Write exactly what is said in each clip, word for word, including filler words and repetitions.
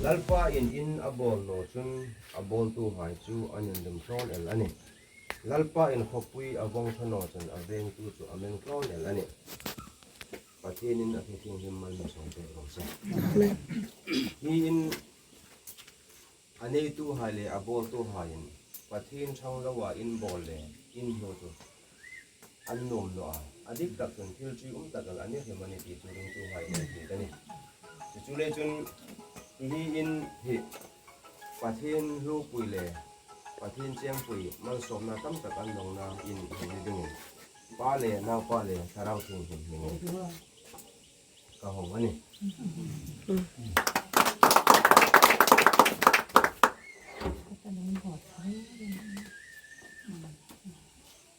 Lalpa in in a bawl naw chun a bawltuhai chu an inrim tlawn el a nih. Lalpa in khawpui a vawng thaw naw chun a vengtu chu a meng tlawn el a nih. Pathienin a thu thienghlim mal mi sawm pek raw se. Hi in a neituhai le a bawltuhaiin Pathien ṭhang loa in bawl le in hmu chu an nuom naw a. A dik tak chun thil ṭium tak el a ni hrim a nih ti chu ringtuhai ei hriet a nih. Chu chu le chun hi in hi Pathien hlupui le Pathien chengpui malsawmna tam tak an nawngna in hi ni dingin Pa le Naupa le Thlarau Thienghlim hmingin ka hawng a nih.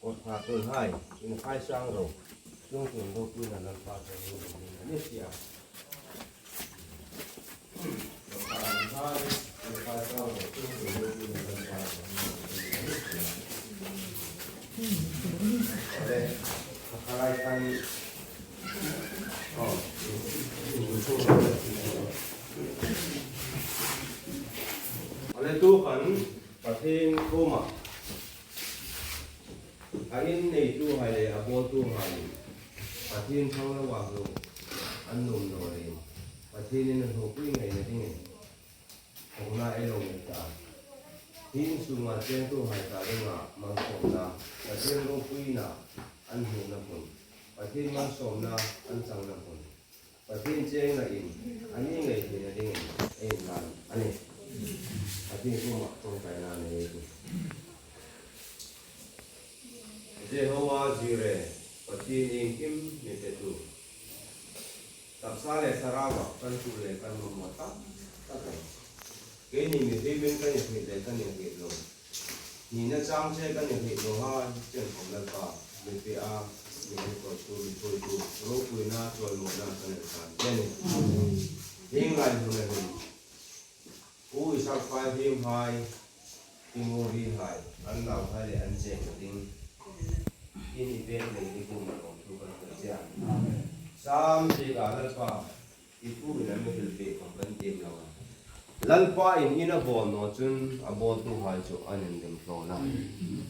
Kawtkhar tulhai, inkhai sang ro. Chung chung ro pui na Lalpa ka hawng a nih. Ni sia. Ale tu khan Pathien kuoma a in neituhai le a bawltuhai Pathien ṭhang loa hlu an nuom naw leiin Pathienin a hlupui ngaina dingin hawngna ei lo nei ta. Hi in sunga chengtuhai ta dinga malsawmna, Pathien ropuina an hmuna hun, Pathien malsawmna an changna hun, Pathien chengna in a ni ngei theina dingin ei inlan a nih. Pathien kuoma ṭawngṭaina nei ei tih. Jehovah Jireh, Pathien iengkim mi petu. Taksa le thlarauah kan ṭul le kan mamaw tam tak a. Keini mihriemin kan inhriet le kan inhriet lo, nina chang che kan inhriet lo hai chen khom Lalpa, mi pe a, mi hung kawltu, mi ṭhuoitu, ropuina, ṭawlmawina kan inhlan che a nih. Hieng lai hmuna hin Pu Isak fai him hai, Timori hai, an nauhai le an chengna ding in i pek lei ni kuoma lawmthu kan hril che a. Sam zieka Lalpa, i thu in a mi hril pek khom kan tiem lo a. Lalpa in in a bawl naw chun a bawltuhai chu an inrim tlawn a.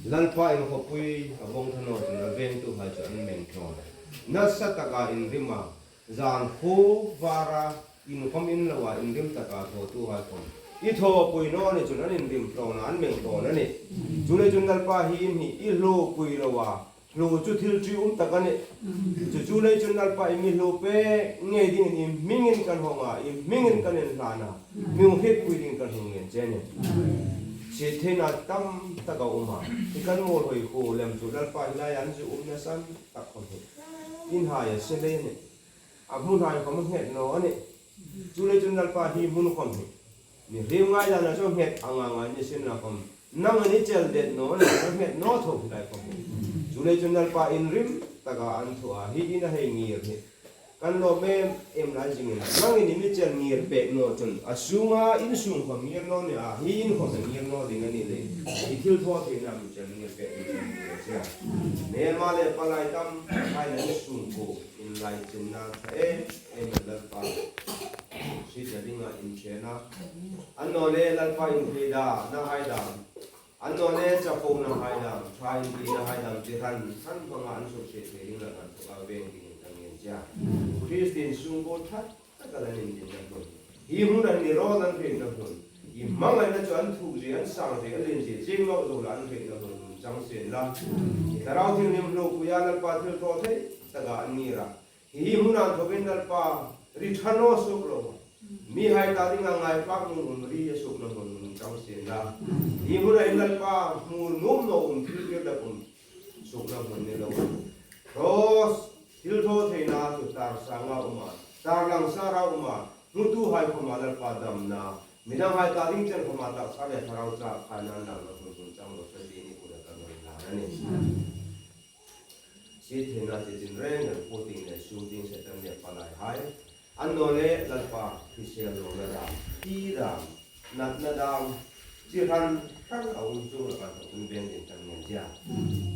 Lalpa in khawpui a vawng thaw naw chun a vengtuhai chu an meng tlawn a. Nasa taka inrim a, zan khuo vara in khom in loa inrim taka thawtuhai khom i thawpui naw ni chun an inrim tlawn a, an meng tlawn a nih. Chu le chun Lalpa hi in hi i hlupui loa hlu chu thil ṭium tak a nih. Chu chu le chun Lalpa i mi hlu pek ngei dingin i hmingin kan hawng a, i hmingin kan inhlan a, mi hung hrietpui dingin kan hung ngen che a nih. Siet theina tam tak a um a, i kan Muolhoi khuo lem chu Lalpa hi lai an zu umna san tak khom hi in hai a se le nih. A hmunhai khom nghet naw a nih. Chu le chun Lalpa hi hmun khom hi mi hriet ngai dan a chu nghet anga ngai ni sin la khom, nangin i chel det naw a nih, a nghet naw tho hi lai khom hi. Chu le chun Lalpa inrim taka an thu a, hi in a hei ngir hi kan lawm em em lai zingin, nangin i mi chel ngir pek naw chun a sunga in sung khom ngir naw ni a, hi in khom ngir naw ding a ni le, i thil thaw theina mi chel ngir pek ni chun ngir che a. Hmelma le palai tam hai na in sung khuo inlaichinna ṭha em em Lalpa, sietna dinga inchena, annawleh Lalpa inhrietdanahai dam, annawleh chaponahai dam, ṭha intienahai dam, chi hran hran hmanga an suksiet thei ding la kan thawk a veng dingin kan ngen che a. Kristien sungkuo ṭha taka la intinna hmun, hi hmuna hin i rawl an hrietna hmun, i hmangaina chu an thuk zie, an sang zie, an lien zie, chieng lo zo la an hrietna hmun chang sien la, i Thlarau Thienghlim hluopuia Lalpa thilthawthei taka an ngir a. Hi hmuna inthokin Lalpa, ri ṭha naw suok lo, mihai ta dinga ngai fak nuom um ri a suokna hmun chang sien la. Hi hmuna hin Lalpa, hmu nuom naw um, thil tir dap um suokna hmun ni lo. Cross thilthawtheina chu tar sanga um a, tar langsara um a, hmutuhai khoma Lalpa damna, midanghai ta ding chen khoma taksa le thlarau chakna an langna hmun chang raw se ti ni kuoma kan hung inhlan a nih. Siettheina chi chin reng reng, puo tieng le sung tieng, Setan le palaihai, annawleh Lalpa, hrisel lawmna dam, ti dam, natna dam, chi hran hran a um chunga kan hung veng dingin kan ngen che a.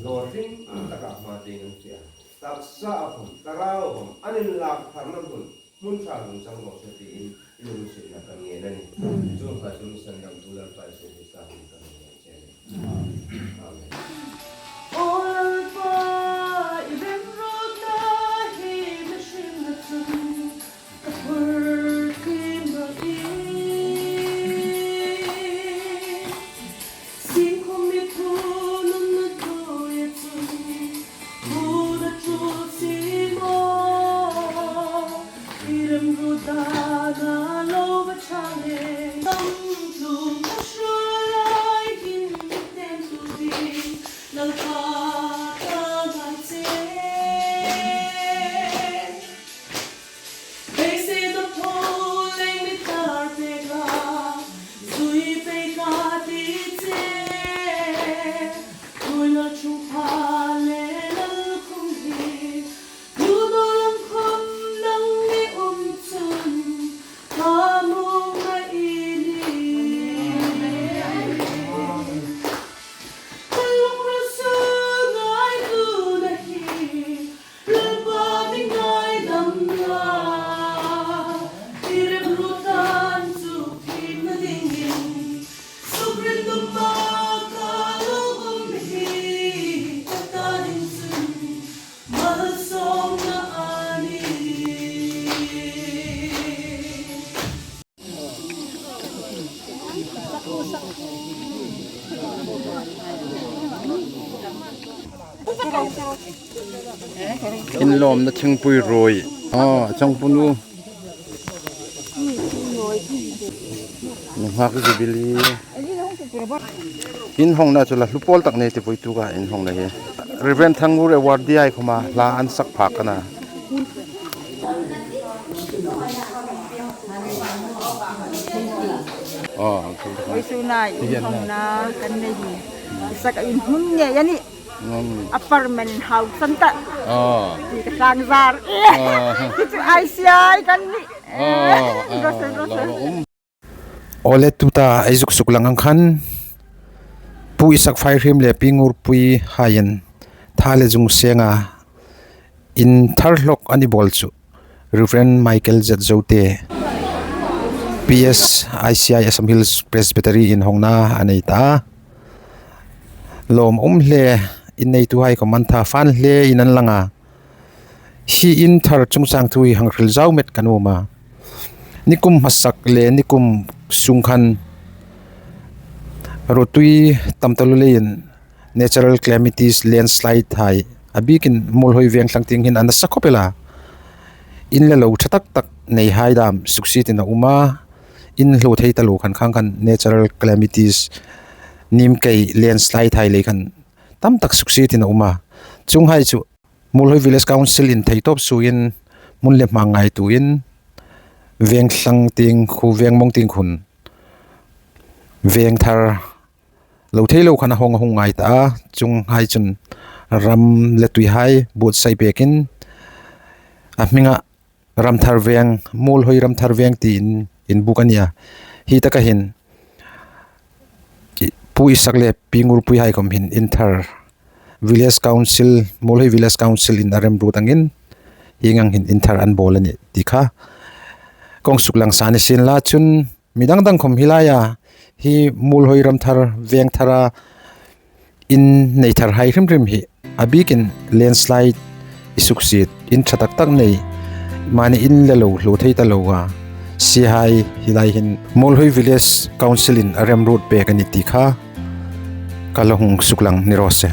Lawr hring taka hma tieng an fe a, taksaa khom, thlarau khom an inlak tharna hmun Hmun ṭha hung chang rawh se tiin i lungsietna kan ngen a nih. Chuong kha chu mi sandamtu Lalpa Isu Krista hmingin kan ngen che a nih. Amen. Aw Lalpa, i remruotna hi ka hriemna chun ka phur tiem rawh ie. Singkhum mi phun umna hnuoia chun phun a ṭul si maw? I remruot dana lo va ṭha le. Tam tlung ka hruai lai hin mi tiem tu ding Lalpa ka ngai che. Beiseina thaw leng mi tar pek a, zui pek a ti che. Tuina chung pha le lal khum hi, tu no lam khum nang mi um chun, ka mong ma i ni. Ka lungril sunga i tuna hi, Lalpa mi ngaidam la, i remruot dan chu thiemna dingin, sukrin duma ka lo um hi, ka ta ding chun malsawmna a nih. Inlawmna thingpui ruoi. Aw, a changpu nu. Nunghak Jubilee. In hawngna chu la hlu pawl tak nei ti pui tu ka in hawngna hi. Reverend Thangur Award di ai khoma hla an sak phak a na. Aw, Vawisuna in hawngna kan nei hi. Sak in hmun ngei a nih. Apartment house an ta. Aw. Ti ka sang zar. Aw. Ti chu I C I kan nih. Aw, aw, Russell, Russell. Aw le, tuta ei zuk suklang ang khan, Pu Isak Faihriem le Pi Ngurpui haiin tha le zung senga inthar hlawk an bawl chu Reverend Michael Z Zote, P S I C I Assam Hills Presbytery in hawngna a nei ta. Lawmum hle, in neituhai khom an tha fan hle in an lang a. Hi inthar chungchang thu hi hang hril zau met ka nuom a. Nikum hmasa le nikum sung khan ruotui tam taluo leiin natural calamities, landslide hai, a bikin Muolhoi veng thlang tieng hin a nasa khawp el a. In le lo ṭha tak tak neihai dam suksietin a um a. In hluo thei taluo khan khang khan natural calamities, nimkei, landslide hai lei khan tam tak suksietin a um a. Chuonghai chu Muolhoi Village Council in theitawp suoin, hmun le hmang ngaituoin, veng thlang tieng khu, veng mawng tieng khun, veng thar lo thei lo khan a hawng a hung ngai ta a. Chuonghai chun ram le tuihai buotsai pekin, a hminga Ramthar Veng, Muolhoi Ramthar Veng tiin inbuk a nih a. Hi taka hin Pu Isak le Pi Ngurpui hai khom hin inthar Village Council, Muolhoi Village Council in a remruot angin, hieng ang hin inthar an bawl a nih ti kha kong suklang sa ni sien la. Chun mi dang dang khom hi laia, hi Muolhoi Ramthar Veng thara in nei thar hai hrim hrim hi, a bikin landslide i suksiet, in ṭha tak tak nei, mani in le lo hluo thei taluo a, si hai hi lai hin Muolhoi Village Council in a remruot pek a nih ti kha ka lo hung suklang ni raw se.